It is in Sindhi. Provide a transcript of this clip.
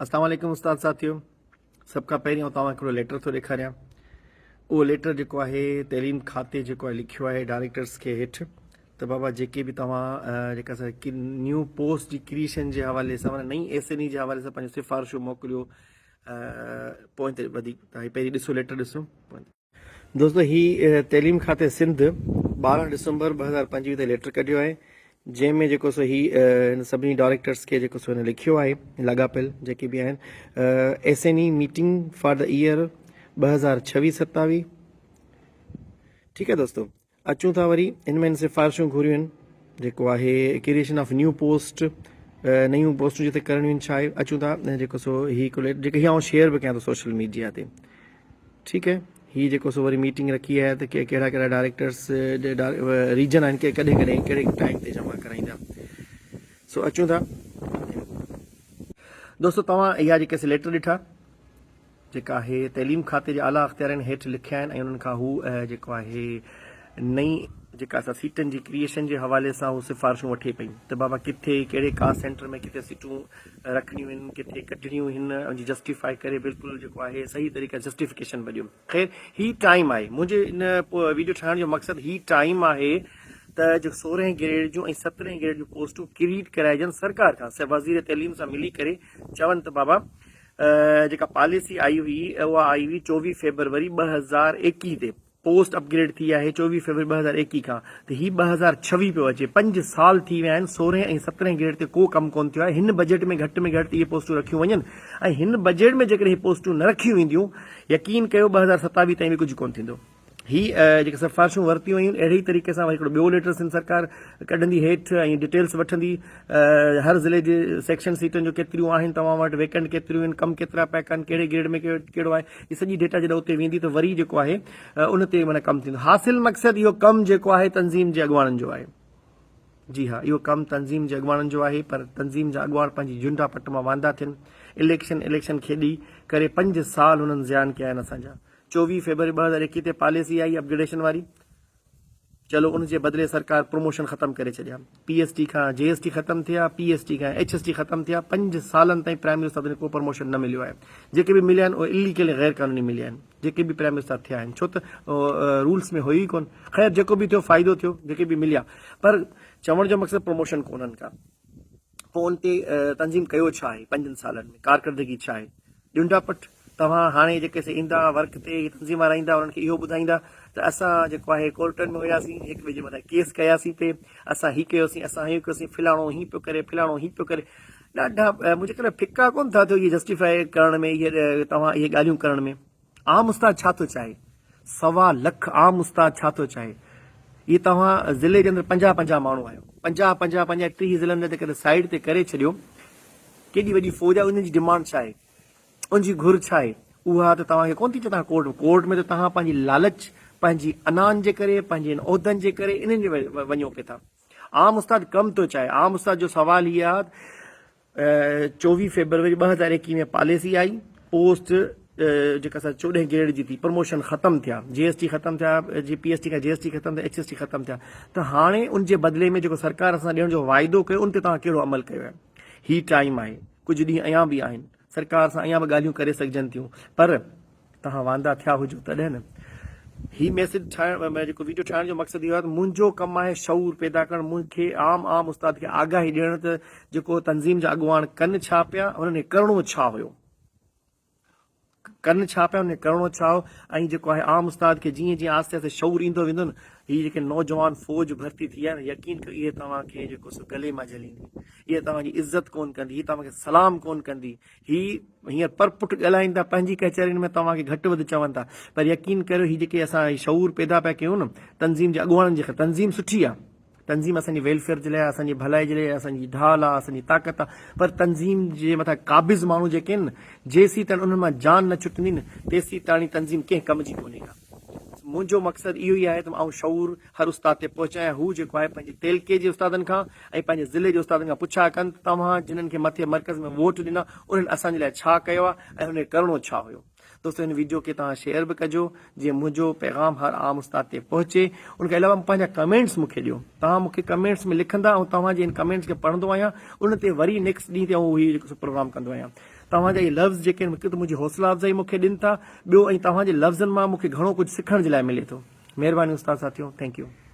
اسلام عليڪم استاد ساٿيو سڀ کان پهرين آئون توهان کي هڪڙو ليٽر ٿو ڏيکاريان اهو ليٽر جيڪو آهي تعليم کاتي جيڪو آهي لکيو آهي ڊائريڪٽرس کي هيٺ ته بابا جيڪي به توهان جيڪا سا نيو پوسٽ جي ڪريشن جي حوالي سان معنی نئين ايس اين اي جي حوالي سان پنهنجون سفارشون موڪليو پوء تي وڌيڪ پهرين ڏسو ليٽر ڏسو دوستو هي تعليم کاتي سنڌ 12 ڊسمبر 2025 تي ليٽر ڪڍيو آهي جنهن ۾ جيڪو سو هي هن سڀني ڊائريڪٽرس کي جيڪو سو هن لکيو آهي لاڳاپيل جيڪي به آهن S N E meeting for the year 2026 27 ٺيڪ آهي دوستو اچون ٿا وري ان ۾ سفارشون گهريون آهن جيڪو آهي ڪريئيشن آف نيو پوسٽ نيون پوسٽون جتي ڪرڻيون آهن ڇا آهي اچون ٿا جيڪو سو هي هڪ جيڪي هي آئون شيئر به ڪيان ٿو سوشل ميڊيا تي ٺيڪ آهي هي جيڪو سو وري ميٽنگ رکي آهي ته ڪهڙا ڪهڙا ڊائريڪٽرس ريجن آهن ڪي ڪڏهن ڪڏهن ڪهڙي ٽائيم تي جمع ڪرائيندا سو اچون ٿا دوستو توهان اها جيڪي ليٽر ڏٺا جيڪا آهي تعليم کاتي جي اعليٰ اختيارين هيٺ لکيا آهن ۽ انهن کان هو جيڪو آهي نئين جيڪا اسان سيٽن جي ڪريئيشن جي حوالي سان هو سفارشون وٺي پئي ته بابا ڪٿي ڪهڙي ڪاسٽ سينٽر ۾ ڪٿي سيٽون رکڻيون آهن ڪٿي ڪڍڻيون آهن ان جي جسٽيفائي ڪري بلڪل جيڪو آهي صحيح طريقي جسٽيفڪيشن به ڏيو خير هي ٽائيم آهي منهنجي ان ويڊيو ٺاهڻ جو مقصد هي ٽائيم آهي ته جو سورهين گريڊ جون ۽ سترهين گريڊ جون پوسٽون ڪريئيٽ ڪرائجن سرڪار کان وزير تعليم سان ملي ڪري چون ته بابا جيڪا پاليسي آئي هئي اها آئي هئي 24 فيبروري 2021 تي پوسٽ اپگريڊ ٿي آهي 24 فيبروري 2021 کان ته هي 2026 پيو اچي پنج سال ٿي ويا آهن سورهين ۽ سترهين گريڊ تي ڪو ڪم ڪون ٿيو آهي هن بجيٽ ۾ گهٽ ۾ گهٽ اهي پوسٽون رکيون وڃن ۽ هن بجيٽ ۾ جيڪڏهن هي پوسٽون نه رکيون وينديون يقين ڪيو 2027 تائين به ڪجهه ڪون ٿيندو. هي جيڪي سفارشون ورتيون ويون اهڙي ئي طريقي سان وري هڪڙو ٻيو ليٽر سنڌ سرڪار ڪڍندي هيٺ ۽ ڊيٽيلز وٺندي هر ضلعي جي سيڪشن سيٽن جو ڪيتريون آهن توهان وٽ ويڪنٽ ڪيتريون آهن ڪم ڪيترا پيا ڪن ڪهڙي گريڊ ۾ ڪهڙو آهي هي سڄي ڊيٽا جڏهن اتي ويندي ته وري جيڪو آهي ان تي معنيٰ ڪم ٿيندو حاصل مقصد اهو ڪم جيڪو آهي تنظيم جي اڳواڻن جو آهي جي ها اهو ڪم تنظيم جي اڳواڻن جو آهي پر تنظيم جا اڳواڻ پنهنجي جنڊا پٽ مان واندا ٿين اليڪشن اليڪشن کيڏي ڪري پنج سال هنن زيان ڪيا آهن اسان جا 24 فيبروري 2021 تي پاليسي آئي اپگريڊيشن واري چلو ان جي بدلي سرڪار پروموشن ختم ڪري ڇڏيا پي ايس ٽي کان جي ايس ٽي ختم ٿيا پي ايس ٽي کان ايڇ ايس ٽي ختم ٿيا پنج سالن تائين پرائمري استادن کي ڪو پروموشن نه مليو آهي جيڪي به مليا آهن اهي اليگل ۽ غير قانوني مليا آهن جيڪي به پرائمري استاد ٿيا آهن ڇو ته رولس ۾ هيو ئي ڪون خير جيڪو به ٿيو فائدو ٿيو جيڪي به مليا پر چوڻ جو مقصد پروموشن ڪونهن ڪا پوء ان تي تنظيم ڪيو ڇا آهي پنجن سالن ۾ ڪارڪردگي ڇا آهي ڏنڊا پٽ توهان هاڻي جيڪي سي ايندا ورڪ تي هي تنظيم وارا ايندا انهن کي اهو ٻڌائيندا ته اسان جيڪو آهي ڪورٽن ۾ هياسين هڪ ٻئي جي مٿان ڪيس ڪياسين پي اسان هي ڪيوسين اسان هي ڪيوسين فلاڻو هي پيو ڪري فلاڻو هي پيو ڪري ڏاڍا منهنجي ڪري ڦڪا ڪون ٿا ٿيو اهي جسٽيفائي ڪرڻ ۾ اهي توهان اهي ڳالهيون ڪرڻ ۾ عام استاد ڇا ٿو چاهي؟ سوا لک عام استاد ڇا ٿو چاهي؟ اهي توهان ضلعي جي اندر 50 50 ماڻهو آهيو 50 50 50 30 ضلعن جا جيڪڏهن سائيڊ تي ڪري ڇڏيو ڪيڏي وڏي فوج آهي انهن جي ڊمانڊ ڇا آهي ان جي گهر ڇا آهي اها ته توهان کي ڪونه ٿي چئي توهان ڪورٽ ڪورٽ ۾ ته توهان پنهنجي لالچ پنهنجي انان جي ڪري پنهنجي ان عهدن جي ڪري انهن جي وڃو پئي ٿا عام استاد ڪم ٿو چاهي عام استاد جو سوال هي آهي 24 فيبروري 2021 ۾ پاليسي آئي پوسٽ جيڪا سا 14 گريڊ جي ٿي پروموشن ختم ٿيا جي ايس ٽي ختم ٿيا جي پي ايس ٽي کان جي ايس ٽي ختم ٿيا ايڇ ايس ٽي ختم ٿيا ته هاڻي ان جي بدلي ۾ جيڪو سرڪار اسان ڏيڻ جو واعدو ڪيو ان تي توهان ڪهڙو عمل ڪيو آهي هي ٽائيم آهي ڪجهه ڏينهن اڃا به آهن سرڪار سان اڃا به ڳالهيون ڪري سگهجن ٿيون پر توهان واندا ٿيا هجو تڏهن نه هي ميسج ٺاهڻ جيڪو ويڊيو ٺاهڻ جو مقصد اهو آهي ته منهنجو ڪم آهي شعور پيدا ڪرڻ مون کي عام عام استاد کي آگاهي ڏيڻ ته جيڪو تنظيم جا اڳواڻ ڪن ڇا پيا انهن کي ڪرڻو ڇا هيو ڪن ڇا پيا انهن کي ڪرڻو ڇا هو ۽ جيڪو آهي عام استاد کي جيئن جيئن آهستي آهستي شعور ايندو ويندو نه هي جيڪي نوجوان فوج ڀرتي ٿي آهي نه يقين ڪيو اهي توهان کي جيڪو سو گلي مان جهليندي اهي توهان جي عزت ڪون ڪندي هي توهان کي سلام ڪون ڪندي هي هينئر پر پٺ ڳالهائين ٿا پنهنجي ڪچهرين ۾ توهان کي گهٽ وڌ چون ٿا پر يقين ڪريو هي جيڪي اسان هي شعور پيدا پيا ڪيون نه تنظيم جي اڳواڻن جي تنظيم سٺي آ تنظيم اسان جي ويلفيئر جي لاء اسان جي ڀلائي جي لاء اسان جي ڍال آ اسان جي طاقت آ پر تنظيم جي مٿان قابض ماڻهو جيڪي آهن جيسين تائين انهن مان جان نه ڇٽندي نه تيسين تاڻي تنظيم ڪنهن ڪم جي ڪونهي ڪا منهنجو مقصد اهو ئي آهي ته آئون شعور هر استاد تي پهچايان هو جيڪو آهي پنهنجي تعلقي جي استادن کان ۽ پنهنجي ضلعي جي استادن کان پڇا ڪن ته توهان جنھن کي مٿي مرڪز ۾ ووٽ ڏنا انهن اسان جي لاء ڇا ڪيو آهي ۽ انهن کي ڪرڻو ڇا هيو دوستو هن ويڊيو کي توهان شيئر به ڪجو جيئن منهنجو پيغام هر عام استاد تي پهچي ان کان علاوه پنهنجا ڪمينٽس مون کي ڏيو توهان مون کي ڪمينٽس ۾ لکندا ۽ توهان جي ان ڪمينٽس کي پڙهندو آهيان ان تي وري نيڪسٽ ڏينهن تي آئون اهي جيڪو پروگرام ڪندو آهيان. توهان جا اهي لفظ جيڪي آهن هڪ ته منهنجي حوصلا افزائي مون کي ڏين ٿا ٻيو ۽ توهان جي لفظن مان مون کي گهڻو ڪجهه سکڻ جي لاء ملي ٿو. مهرباني استاد ساٿيو. Thank you.